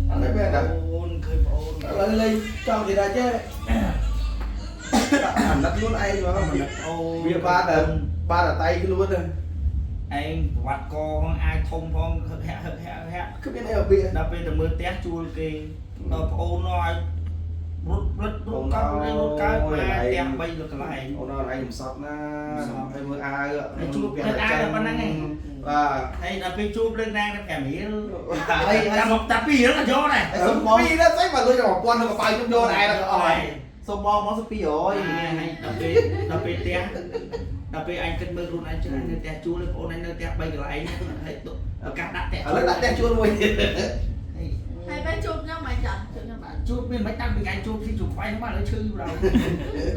អត់មែនទេ អូនឃើញបងអូន ឥឡូវលេងចង់និយាយថាចេះអាណិតខ្លួនឯងមក អាណិតអូន វាបានតែបានតែតៃខ្លួនហ្នឹង ឯងប្រវត្តិកផងអាយធំផងហឹកហាក់ហឹកហាក់ហាក់ គឺមានអីរបៀប ដល់ពេលទៅមើលផ្ទះជួលគេដល់ប្អូននោះឲ្យរត់រត់រត់កើតរត់កើតមកផ្ទះ3លើកន្លែង អូនឯងកំសត់ណាហើយមើលអាវ ហើយជួបលើអាវតែប៉ុណ្្នឹងឯង បាទ ហើយដល់ពេលជួបលើកណាទៅ5រៀល ហើយ តែមកតែ2រៀលក៏យកដែរ ហើយសុំបងពីដល់ស្អីបើលុយតែ1000ក្នុងកប៉ៅខ្ញុំយកឯងដល់អស់ហើយ សុំបងមក200 ហើយដល់ពេលផ្ទះដល់ពេលអញគិតមើលខ្លួនឯងជិះអញនៅផ្ទះជួលបងអូនអញនៅផ្ទះ3កន្លែងហើយឱកាសដាក់ផ្ទះ ឥឡូវដាក់ផ្ទះជួលមួយទៀត ហើយពេលជួបខ្ញុំមិនចាជួបខ្ញុំបាទ ជួបមានមិនតាំងពីថ្ងៃជួបស៊ីជួបខ្វៃហ្នឹងមកឥឡូវឈឺដល់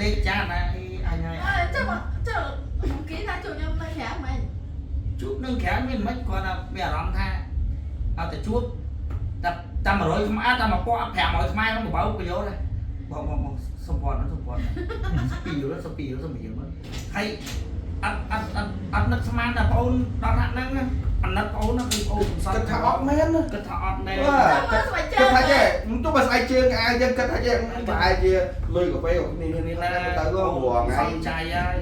ដេកចានណាអញហើយ អើចុះចុះគេថាជួបខ្ញុំនៅក្រៅមែន ជួបនឹងក្រៅមានមិនគាត់ថាមានអារម្មណ៍ថាអត់តែជួបតែតែ100ខ្មែរតែ1500ខ្មែរហ្នឹងបៅប្រយោជន៍ដែរបងបងបងសម្ព័ន្ធសម្ព័ន្ធពីរសុពីរសុពីរមើលហើយអត់អត់អត់អត់នឹកស្មានតែបងអូនដល់ថ្នាក់ហ្នឹងអាណិតបងអូនណាគឺបងអូនសំសត់ គិតថាអត់មែនណា គិតថាអត់មែន បាទ មើលស្បែកជើ គិត ង ថាចេះទោះបើស្អែកជើងអាវយើងគិតថាចេះប្រហែលជាលុយកាហ្វេរបស់គ្នានេះណាទៅទៅរងថ្ងៃ សំចៃហើយ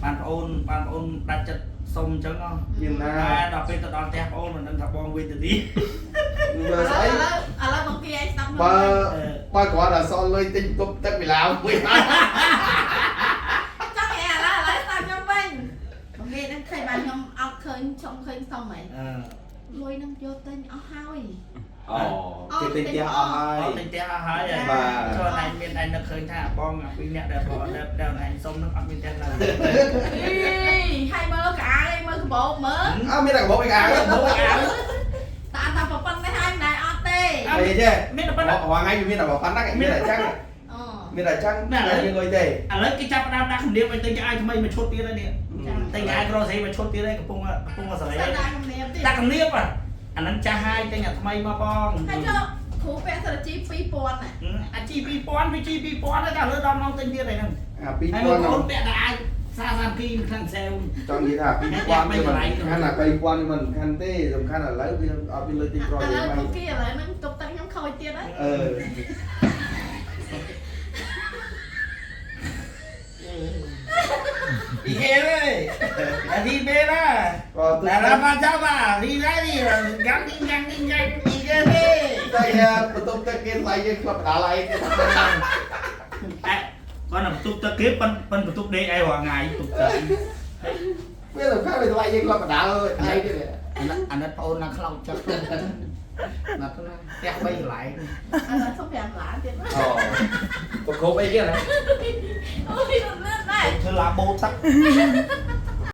បានបងអូនបានបងអូនដាច់ចិត្តសុំអញ្ចឹងហ៎ មានណា តែដល់ពេលទៅដល់ផ្ទះបងអូនមិនដឹងថាបងវេទនី មើលស្អី ឥឡូវឥឡូវមកគេឲ្យស្ដាប់ខ្ញុំ បើបើគ្រាន់តែសល់លុយទិញទុបទឹកពីឡាវមួយ ចង់ឲ្យឥឡូវឥឡូវស្ដាប់ខ្ញុំវិញមកគេនឹងឃើញបានខ្ញុំអត់ឃើញចង់ឃើញសុំហី អឺ លុយនឹងយកទិញអស់ហើយ អូគេទិញផ្ទះអស់ហើយ អត់ទិញផ្ទះអស់ហើយ បាទ ចូលឯងមានឯងនឹកឃើញថាបងអាពីរអ្នកដែលបងដែលដែលឯងសុំនឹងអត់មានផ្ទះនៅ អីហើយមើលកៅអីមើលកាបូបមើល អើមានតែកាបូបឯអាវ បូអាវ តាតាប៉ុណ្ណេះហើយមិនដែរអត់ទេ អីចេះ មានតែប៉ុណ្ណឹង រាល់ថ្ងៃវាមានតែប៉ុណ្ណឹងមានតែចឹង អូ មានតែចឹងតែមានលុយទេ ឥឡូវគេចាប់ផ្ដើមដាក់គំនាបឲ្យទិញអាវថ្មីមួយឈុតទៀតហើយនេះទិញអាវក្រសេមួយឈុតទៀតហើយកំពុងកំពុងសេរី ស្ដាយគំនាបទៀត ដាក់គំនាបអាហ្នឹងចាស់ហើយទិញអាថ្មីមកបង ហើយចុះគ្រូពាក់សារជី2000ណា អាជី2000វាជី2000ហើយតែលើដល់ម៉ោងទិញទៀតហើយហ្នឹង អា ហើយបង 2000 អូនពាក់តែអាវសាសាគីខាងសេវ ចង់និយាយថា2000វាមិនសំខាន់អា3000វាមិនសំខាន់ទេសំខាន់ឥឡូវវាអត់មានលុយទិញក្រ ឥឡូវ យើង មកគេឥឡូវហ្នឹងទុកទឹកខ្ញុំខូចទៀតហើយ អឺ ពីគេទេអាទីបេឡា ក៏ ឡារ៉ាបាចាបារីឡារីហ្គាំងហ្គាំងហ្គាំងពីគេទេ តែបន្ទប់ទឹកគេថ្លៃយើងក្លឹបដាឡៃទៀត អែគាត់នឹងបន្ទប់ទឹកគេប៉ិនប៉ិនបន្ទប់ដេកឯងរាល់ថ្ងៃបន្ទប់ទឹក វាសំខាន់វាថ្លៃយើងក្លឹបដាល់ឯងទៀត អាណិតប្អូនណាខ្លោចចិត្តណាស់ណាផ្ទះ3កន្លែង ឥឡូវសុំ5ដុល្លារទៀត អូប្រកបអីគេណា អូយលឿនដែរ ធ្វើឡាបូទឹក